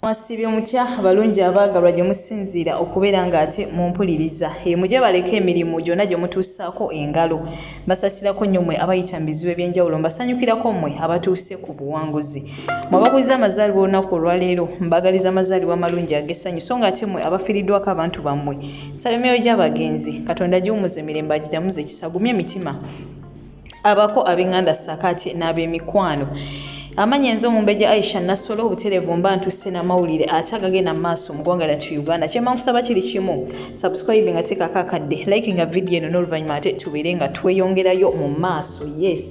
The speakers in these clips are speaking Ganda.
Mwasiibye mutya abalungi abaagalwa gye musinziira okubeera ng'ate mumpuliriza? Eeh mugyebaleko emirimu gyonna gye mutuusaako engalo. Mbasaasirako nnyo mmwe abayita mu bizibu eby'enjawulo, mbasanyukirako mmwe abatuuse ku buwanguzi. Mmwe abakuliza amazaalibwa olunaku olwaleero, mbaagaliza amazaalibwa amalungi ag'essanyu so ng'ate mmwe abafiiriddwako abantu bammwe, nsaba emyoyo gy'abagenzi Katonda agiwummuze mirembe agiramuze ekisa agumye emitima abako ab'enganda ssaako ate n'ab'emikwano. Amannya nze Omumbejja Aisha Nassolo obutereevu mba ntuuse n'amawulire ate agagenda mu maaso mu ggwanga lyattu Uganda. Kye mba nkusaba kiri kimu, subscribe nga teekako akadde, likinga vidiyo eno n'oluvannyuma ate tubeere nga tweyongerayo mu maaso. Yes.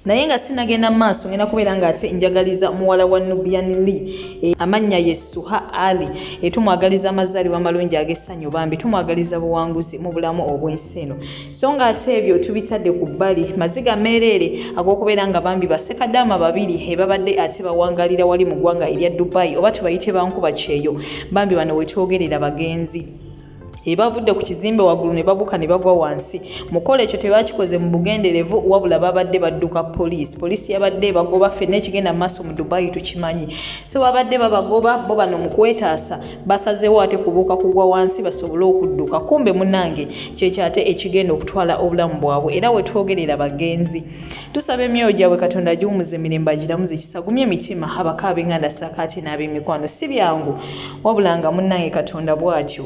Naye nga sinagenda mu maaso ngenda kubeera nga ate njagaliza muwala wa Nubian Lee e, amannya ye Suha Ali e, tumwagaliza amazaalibwa amalungi ag'essanyu bambi tumwagaliza buwanguzi mu bulamu obw'ensi eno. So nga ate ebyo tubitadde ku bbali, maziga meereere ag'okubeera nga bambi bassekadaama babiri ebabadde ate bawangalira wali mu ggwanga erya Dubai oba tubayite bankuba kyeyo bambi bano wetwogerera bagenzi. Bavudde ku kizimbe waggulu ne babuuka ne bagwa wansi. Mu kukola ekyo tebaakikoze mu bugenderevu wabula babadde badduka poliisi. Poliisi yabadde ebagoba ffenna ekigenda mu maaso mu Dubai tukimanyi. So babadde babagoba bo bano mu kwetaasa basazeewo ate kubuuka kugwa wansi basobole okudduka kumbe munange kyekyo ate ekigenda okutwala obulamu bwabwe era wetwogerera bagenzi tusaba emyoyo gyabwe katonda agiwumuze mirembe agiramuze kisa gumye emitima abako abenganda saako ate n'abemikwano si byangu wabula nga munange katonda bwatyo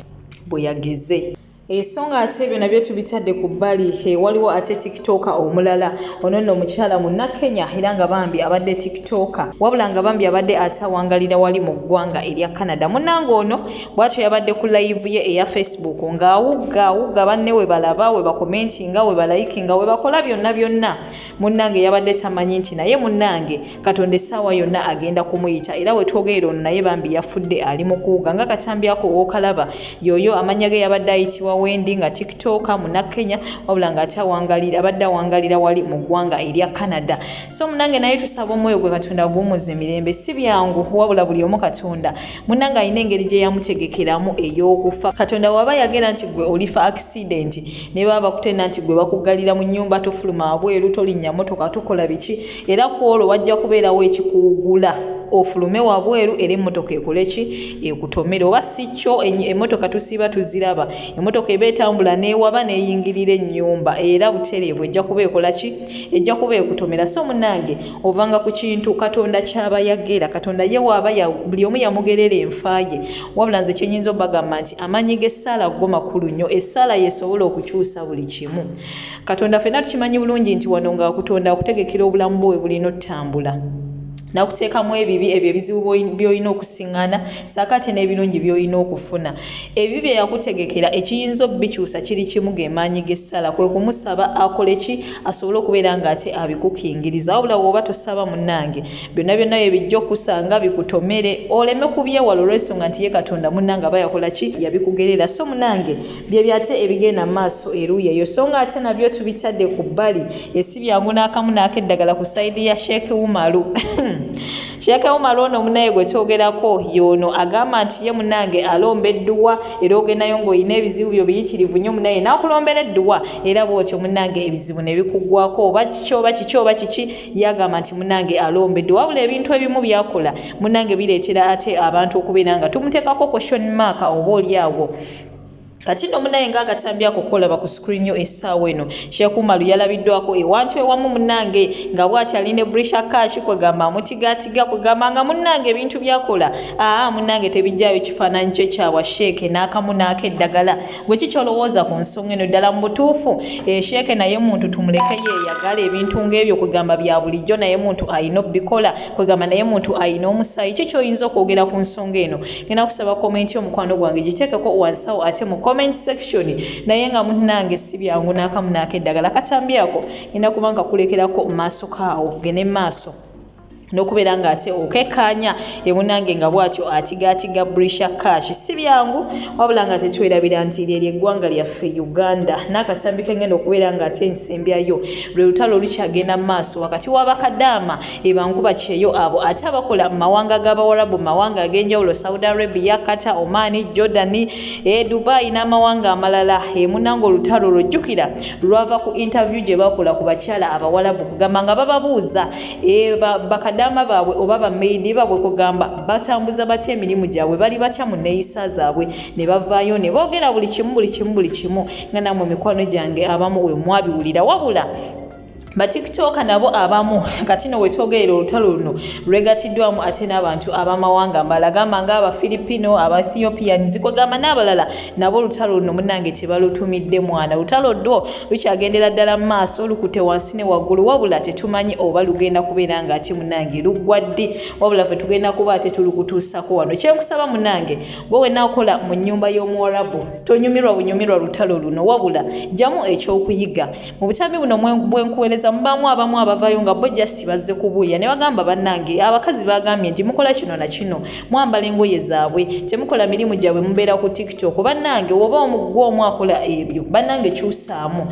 bwe yageze. So nga ate ebyo nabyo tubitadde ku bbali, waliwo ate TikToker omulala. Ono nno mukyala Munnakenya era nga bambi abadde TikToker wabula nga bambi abadde ate awangalira wali mu ggwanga erya Canada. Munnange ono bw'atyo yabadde ku live ye eya Facebook ng'awugga awugga banne we balaba, we bakomentinga, we balayikinga, we bakola byonna byonna. Munnange yabadde tamanyi nti naye munnange Katonda essaawa yonna agenda kumuyita era wetwogerera ono naye bambi yafudde ali mu kuwuga nga katambi ako w'okalaba y'oyo amannya ge yabadde ayitibwa Wendy nga TikToker Munnakenya wabula ng'ate awangalira abadde awangalira wali mu ggwanga erya Canada. So munnange naye tusaba omwoyo gwe Katonda aguwummuze mirembe. Si byangu wabula buli omu Katonda munnange alina engeri gye yamutegekeramu ey'okufa. Katonda bw'aba yagera nti gwe olifa accident ne baba bakutenda nti gwe bakuggalira mu nnyumba tofuluma wabweru tolinnya mmotoka tokola biki era ku olwo wajja kubeerawo ekikuwugula ofulume wabweru era emmotoka ekole ki ekutomere oba si kyo emmotoka tusiiba tuziraba emmotoka eba etambula n'ewaba n'eyingirira ennyumba era butereevu ejja kuba ekola ki ejja kuba ekutomera so munnange ovanga ku kintu katonda kyaba yagera katonda ye waaba buli omu yamugerera enfa ye wabula nze kyenyinza obagamba nti amaanyi g'essaala go makulu nnyo essaala yesobola okukyusa buli kimu katonda fenna tukimanyi bulungi nti wano ng'akutonda akutegekera obulamu bwo we bulina ottambula nakuteekamu ebibi ebyo ebizibu by'olina okusiŋŋana saako ate n'ebirungi by'olina okufuna Ebibi bye yakutegekera ekiyinza obbikyusa kiri kimu ge maanyi g'essala kwe kumusaba akole ki asobole okubeera ng'ate abikukingiriza wabula bw'oba tosaba munnange byonna byonna bye bijja okukusanga bikutomere oleme kubyewala olw'ensonga nti ye Katonda munnange aba yakola ki yabikugerera so munnange byebyo ate ebigenda mu maaso eruuyi eyo so ng'ate nabyo tubitadde ku bbali si byangu n'akamu n'akeddagala ku sayidi ya Sheikh Umaru Sheikh Umaru ono munaye gwe twogerako y'ono agamba nti ye munange alomba edduwa era ogendayo ng'olina ebizibu byo biyitirivu nnyo munaye n'akulombera edduwa era bw'otyo munange ebizibu ne bikuggwako oba kiki oba kiki oba kiki ye agamba nti munange alomba edduwa wabula ebintu ebimu by'akola munange bireetera ate abantu okubeera nga tumuteekako question mark oba oli awo Kati nno munaye nga akatambi ako kolaba ku screen yo essaawa eno, Sheikh Umaru yalabiddwako ewantu ewamu munnange nga bwati ali ne Brisha Cash kwegamba amutigaatiga kwegamba nga munnange ebintu byakola aa munnange tebijjaayo kifaananyi kye kya bwa Sheikh n'akamu n'akeddagala. Gwe ki ky'olowooza ku nsonga eno ddala mu butuufu eh, Sheikh naye muntu tumuleke yeeyagale ebintu ng'ebyo kwegamba bya bulijjo naye muntu alina obbikola kwegamba naye muntu alina omusaayi ki ky'oyinza okwogera ku nsonga eno? Ngenda kusaba comment yo mukwano gwange gitekeko wansi awo ate mu comment section naye nga munnange si byangu n'akamu n'akeddagala akatambi ako ngenda kuba nkakulekerako maaso kaawo gende maaso n'okubeera ng'ate okekkaanya emunange nga bw'atyo atigaatiga brisha cash si byangu wabula nga tetwerabira nti lyeryo eggwanga lyaffe uganda n'akatambi kengenda okubeera ng'ate ensembyayo lwe lutalo olukyagenda mu maaso wakati w'abakadaama Ebankuba kyeyo abo ate abakola mu mawanga g'Abawarabu mu mawanga ag'enjawulo Saudi Arabia, Qatar, Oman, Jordan, e Dubai n'amawanga amalala. E munange olutalo olwo jjukira lwava ku interview gye bakola ku bakyala Abawarabu kugamba nga bababuuza e, bakadaama bakadaama baabwe oba bamaidi baabwe kugamba batambuza batya emirimu gyabwe, bali batya mu nneeyisa zaabwe, ne bavaayo ne boogera buli kimu buli kimu buli kimu nga nammwe mikwano gyange abamu we mwabiwulira. Wabula Batiktoka nabo abamu kati no wetwogerera olutalo luno lwegatiddwamu ate n'abantu ab'amawanga amalala gamba nga Abafilipino, Abaethiopians kwegamba n'abalala nabo olutalo luno munnange tebalutumidde mwana. Olutalo ddwo lukyagendera ddala mu maaso lukutte wansi ne waggulu wabula tetumanyi oba lugenda kubeera nga ate munnange luggwa ddi wabula ffe tugenda kuba ate tulukutuusako wano. Kyenkusaba munnange gwe wenna akola mu nnyumba y'Omuwarabu tonyumirwa bunyumirwa lutalo luno wabula jjamu ekyokuyiga. Mu butambi buno bwenkuwereza mubaamu abamu abavayo nga bo just bazze kubuulira ne bagamba bannange abakazi bagambye nti mukola kino na kino, mwambala engoye zaabwe, temukola mirimu gyabwe mubeera ku tiktok bannange woba gwe omu akola ebyo bannange kyusaamu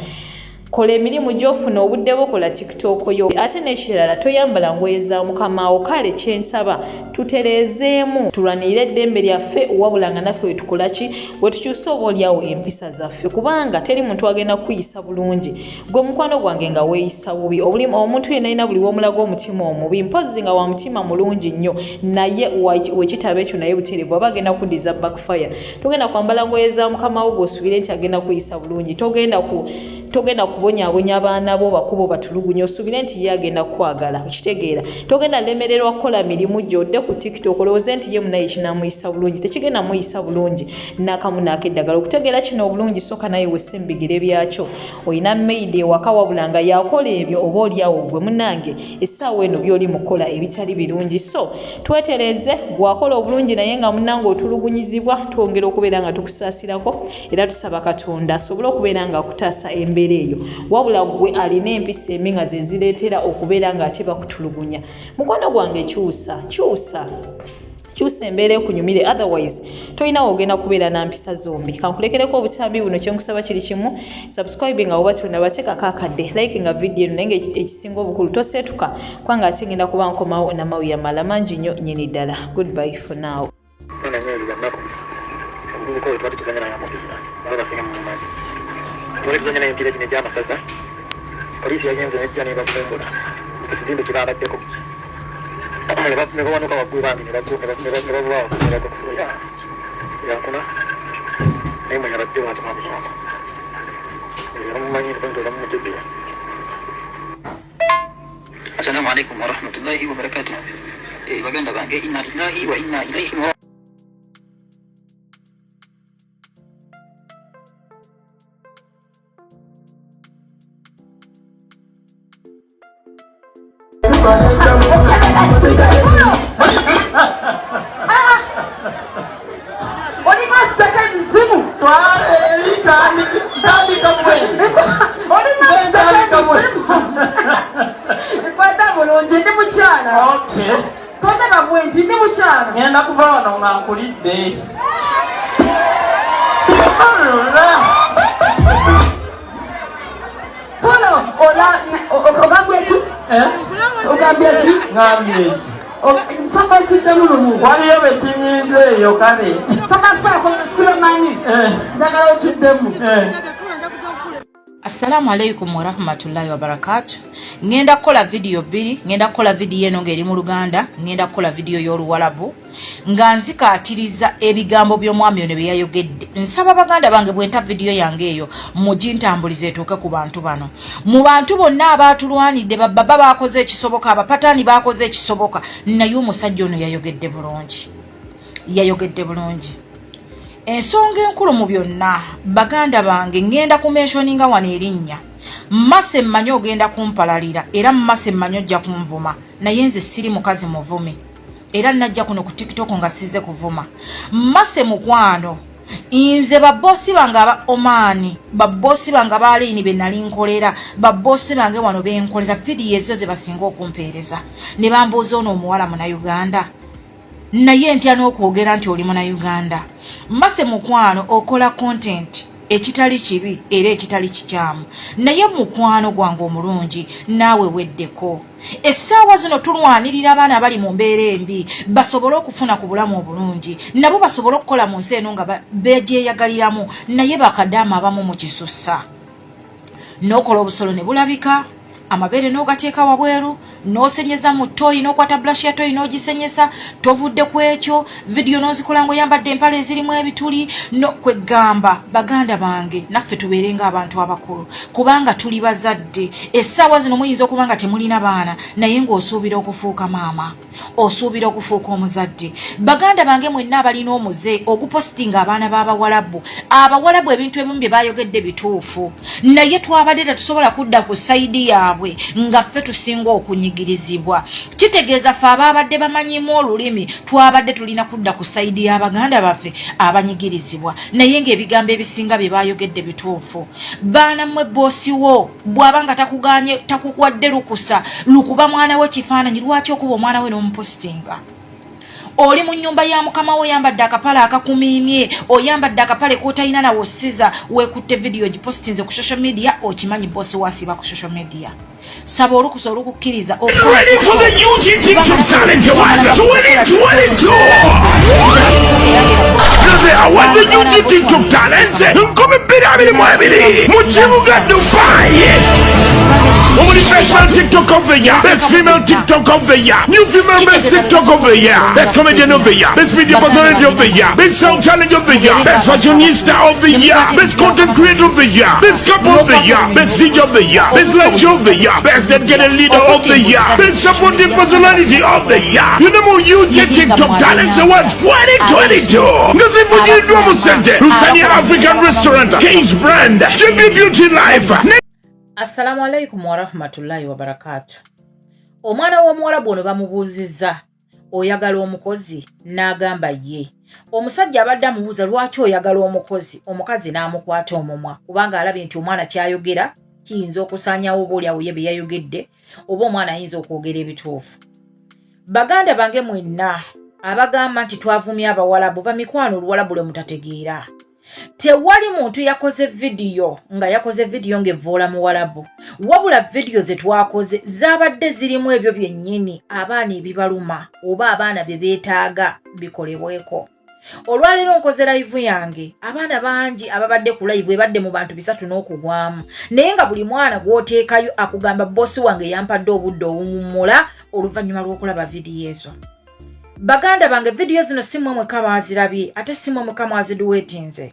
kola emirimu gyo funa obudde bwo kola tiktok yo ate n'ekirala toyambala ngoye za mukamaawo kale kyensaba tutereezeemu tulwanirire eddembe lyaffe wabula nga naffe wetukola ki wetukyusa oba olyawo empisa zaffe kubanga teri muntu agenda kukuyisa bulungi gwe mukwano gwange nga weeyisa bubi omuntu yenna yina buli womulaga omutima omubi mpozzi nga wa mutima mulungi nnyo naye wekitaba ekyo naye buterevu aba agenda kuddiza backfire togenda kwambala ngoye za mukama wo gwosubire nti agenda kuyisa bulungi togenda ku togenda kubonyabonya abaana bo bakubo batulugunya osubire nti ye agenda kukwagala okitegeera togenda lemererwa kukola mirimu gyo odde ku tiktok olowooze nti ye munaye kinamuyisa bulungi tekigenda muyisa bulungi nakamu nakeddagala okutegeera kino obulungi soka naye wesse mu bigere byakyo olina maid ewaka wabula nga yakola ebyo oba olyawo gwe munange essaawa eno byoli mukukola ebitali birungi so twetereeze gwakola obulungi naye nga munange otulugunyizibwa twongera okubeera nga tukusaasirako era tusaba katonda asobole okubeera nga akutaasa embeera eyo wabula gwe alina empisa embi nga zezireetera okubeera nga ate bakutulugunya mukwano gwange kyusa kyusa kyusa embeera ekunyumire otherwise tolina wogenda kubeera na mpisa zombi kankulekereko obutambi buno kyenkusaba kiri kimu subscribe nga oba tonaba tekako akadde like nga vidiyo eno naye nga ekisinga obukulu toseetuka kubanga ate ngenda kuba nkomawo namawuya mala mangi nnyo nyini ddala goodbye for now. Omuvubuka oyo twali tuzanya naye omupiira nabo basinga mumumanyi twali tuzanya naye emipiira gino egy'amasaza poliisi yagenze nejja nebavumbula ku kizimbe kye babaddeko ne bawanuka waggulu bambi ne bavuba waggulu ne bagwa ku fulo yakuna naye mwe yabadde wati mwabuzongo era mumanyi nti era mumutegeera. Assalamu alaikum warahmatullahi wabarakatuh. Baganda bange, inna lillahi wa inna ilaihi. Kwata bulungi ndi mukyala. Okay. Tondaba bwenti ndi mukyala. Ngenda kuva wano nga nkulidde. Polo ola ogambye ki? Eh? Ogambye ki? Ngambye ki? Nsaba kiddemu lumu. Waliyo be kinyiiza eyo kale. Tokasaako sibamanyi. Eh. Njagala okiddemu. Eh. Assalamu alaikum warahmatullahi wabarakatu. Ngenda kukola video bbiri, ngenda kukola video eno ng'eri mu Luganda, ngenda kukola video y'Oluwalabu nga nzikaatiriza ebigambo by'omwami ono bye yayogedde. Nsaba baganda bange bwenta video yange eyo mugintambulize etuuke ku bantu bano. Mu bantu bonna abaatulwanidde bababa baakoze ekisoboka, abapataani baakoze ekisoboka, naye omusajja ono yayogedde bulungi, yayogedde bulungi. Ensonga enkulu mu byonna baganda bange, ngenda ku mentioninga wano erinnya Mase. Mmanyi ogenda kumpalalira era Mase mmanyi ojja kunvuma, naye nze siri mukazi muvumi era najja kuno ku TikTok nga size kuvuma. Mase mukwano, nze babosi bange aba Omaani, babosi bange aba Aleini be nali nkolera, babosi bange wano benkolera, vidiyo ezo ze basinga okumpeereza ne bambuuza ono omuwala Munauganda, naye ntya n'okwogera nti oli Munauganda. Mase mukwano, okola content ekitali kibi era ekitali kikyamu, naye mukwano gwange omulungi naawe weddeko. Essaawa zino tulwanirira abaana abali mu mbeera embi basobole okufuna ku bulamu obulungi, nabo basobole okukola mu nsi eno nga begyeyagaliramu, naye bakadaama abamu mu kisussa n'okola obusolo ne bulabika, amabeere n'ogateeka wabweru. N'osenyeza mu toyi, n'okwata bulashi ya toyi n'ogisenyesa. Tovudde ku ekyo, vidiyo n'ozikola ng'oyambadde empale ezirimu ebituli. No kwegamba, baganda bange, naffe tubeere ng'abantu abakulu, kubanga tuli bazadde. Essaawa zino muyinza okuba nga temulina baana, naye ng'osuubira okufuuka maama, osuubira okufuuka omuzadde. Baganda bange mwenna abalina omuze ogupositinga abaana b'Abawalabu, Abawalabu ebintu ebimu bye bayogedde bituufu, naye twabadde tetusobola kudda ku side yaabwe nga ffe tusinga okunyigirizibwa. Kitegeeza ffe abaabadde bamanyimu olulimi twabadde tulina kudda ku side y'abaganda baffe abanyigirizibwa, naye ng'ebigambo ebisinga bye bayogedde bituufu. Baana mmwe, boss wo bw'aba nga takuganye, takuwadde lukusa lukuba mwana we kifaananyi, lwaki okuba omwana we n'omupositinga? Oli mu nnyumba ya mukama wo, oyambadde akapale akakumiimye, oyambadde akapale k'otalina nawo siza, weekutte vidiyo gipositinze ku social media. Okimanyi boss wasiiba ku social media. Saba olukusa olukukkiriza. Ready for the UG TikTok Talent Awards 2022? The Awards UG TikTok Talents 2022 mu kibuga Dubai. Omuli Best Male TikTok of the Year, Best Female TikTok of the Year, New Female Best TikTok of the Year, Best Comedian of the Year, Best Media Personality of the Year, Best Sound Challenge of the Year, Best Fashionista of the Year, Best Content Creator of the Year, Best Couple of the Year, Best DJ of the Year, Best Live Show of the Year, Best Dedicated Leader of the Year, Best Supportive Personality of the Year. You know, UG TikTok Talents Awards 2022 nga zivugiddwa mu ssente Lusania African Restaurant, Case Brand, JB Beauty Life. Assalamu alaikum warahmatullahi wabarakatu. Omwana w'omuwalabu ono bamubuuzizza, "Oyagala omukozi?" N'agamba ye. Omusajja abadde amubuuza, "Lwaki oyagala omukozi?" Omukazi n'amukwata omumwa, kubanga alabye nti omwana kyayogera kiyinza okusaanyawo oba oliawo ye bye yayogedde, oba omwana ayinza okwogera ebituufu. Baganda bange mwenna abagamba nti twavumye Abawalabu, bamikwano, Oluwalabu lwe mutategeera. Tewali muntu yakoze vidiyo nga yakoze vidiyo ng'evvoola Muwalabu, wabula vidiyo ze twakoze zaabadde zirimu ebyo byennyini abaana ebibaluma oba abaana bye beetaaga bikolebweko. Olwaleero nkoze live yange, abaana bangi ababadde ku live ebadde mu bantu 300 n'okugwamu, naye nga buli mwana gw'oteekayo akugamba, "Boss wange yampadde obudde obuwummula oluvannyuma lw'okulaba vidiyo ezo." Baganda bange, vidiyo zino si mmwe mwekka baazirabye, ate si mmwe mwekka mwaziduweetinze.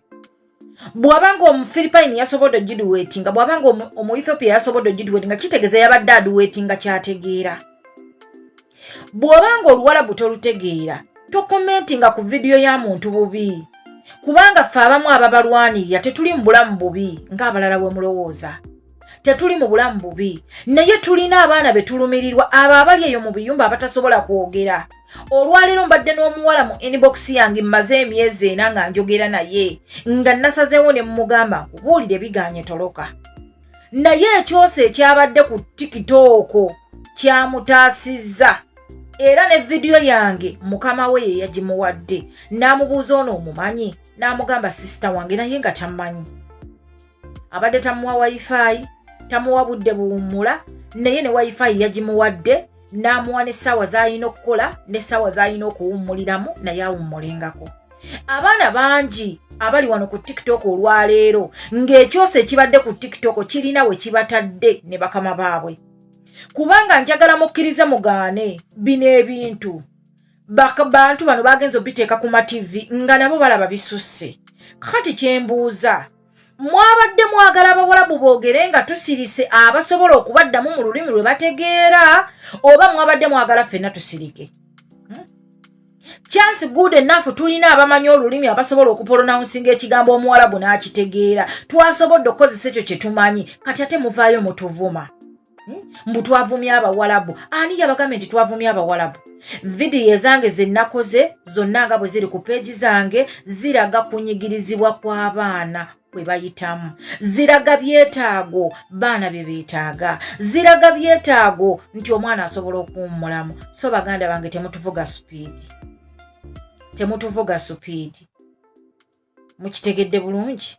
Bw'abanga Omufilipayini yasobodde ogiduweetinga, bw'abanga Omuethiopia yasobodde ogiduweetinga, kitegeeza yabadde aduweetinga kyategeera. Bw'obanga Oluwalabu tolutegeera, tokomentinga ku vidiyo ya muntu bubi, kubanga ffe abamu ababalwanirira tetuli mu bulamu bubi ng'abalala bwe mulowooza. Tetuli mu bulamu bubi, naye tulina abaana be tulumirirwa, abo abali eyo mu biyumba abatasobola kwogera. Olwaleero mbadde n'omuwala mu inbox yange, mmaze emyezi 4 nga njogera naye, nga nasazeewo ne mumugamba, "Nkubuulire, biganye toloka." Naye ekyosa ekyabadde ku TikTok kyamutaasizza, era ne vidiyo yange mukama we ye yagimuwadde n'amubuuza, "Ono omumanyi?" N'amugamba, "Sister wange," naye nga tammanyi. Abadde tamuwa wifi, tamuwa budde buwummula, naye ne wifi yagimuwadde n'amuwa n'essaawa z'alina okukola n'essaawa z'alina okuwummuliramu, naye awummulengako. Abaana bangi abali wano ku TikTok olwaleero ng'ekyosa ekibadde ku TikTok kirina we kibatadde ne bakama baabwe, kubanga njagala mukkirize mugaane, bino ebintu bantu bano bagenza obiteeka ku mativi nga nabo balaba bisusse. Kakati kyembuuza, mwabadde mwagala Abawalabu boogere nga tusirise, abasobola okubaddamu mu lulimi lwe bategeera, oba mwabadde mwagala ffenna tusirike? Chance good enough, tulina abamanyi olulimi abasobola okupronouncinga ekigambo Omuwalabu n'akitegeera. Twasobodde okukozesa ekyo kye tumanyi. Kati ate muvaayo mutuvuma. Mbu twavumye Abawalabu. Ani yabagambye nti twavumye Abawalabu? Vidiyo ezange ze nakoze zonna nga bwe ziri ku page zange ziraga kunyigirizibwa kw'abaana kwe bayitamu, ziraga byetaago baana bye beetaaga, ziraga byetaago nti omwana asobola okuwummulamu. So baganda bange, temutuvuga speed, temutuvuga speed. Mukitegedde bulungi?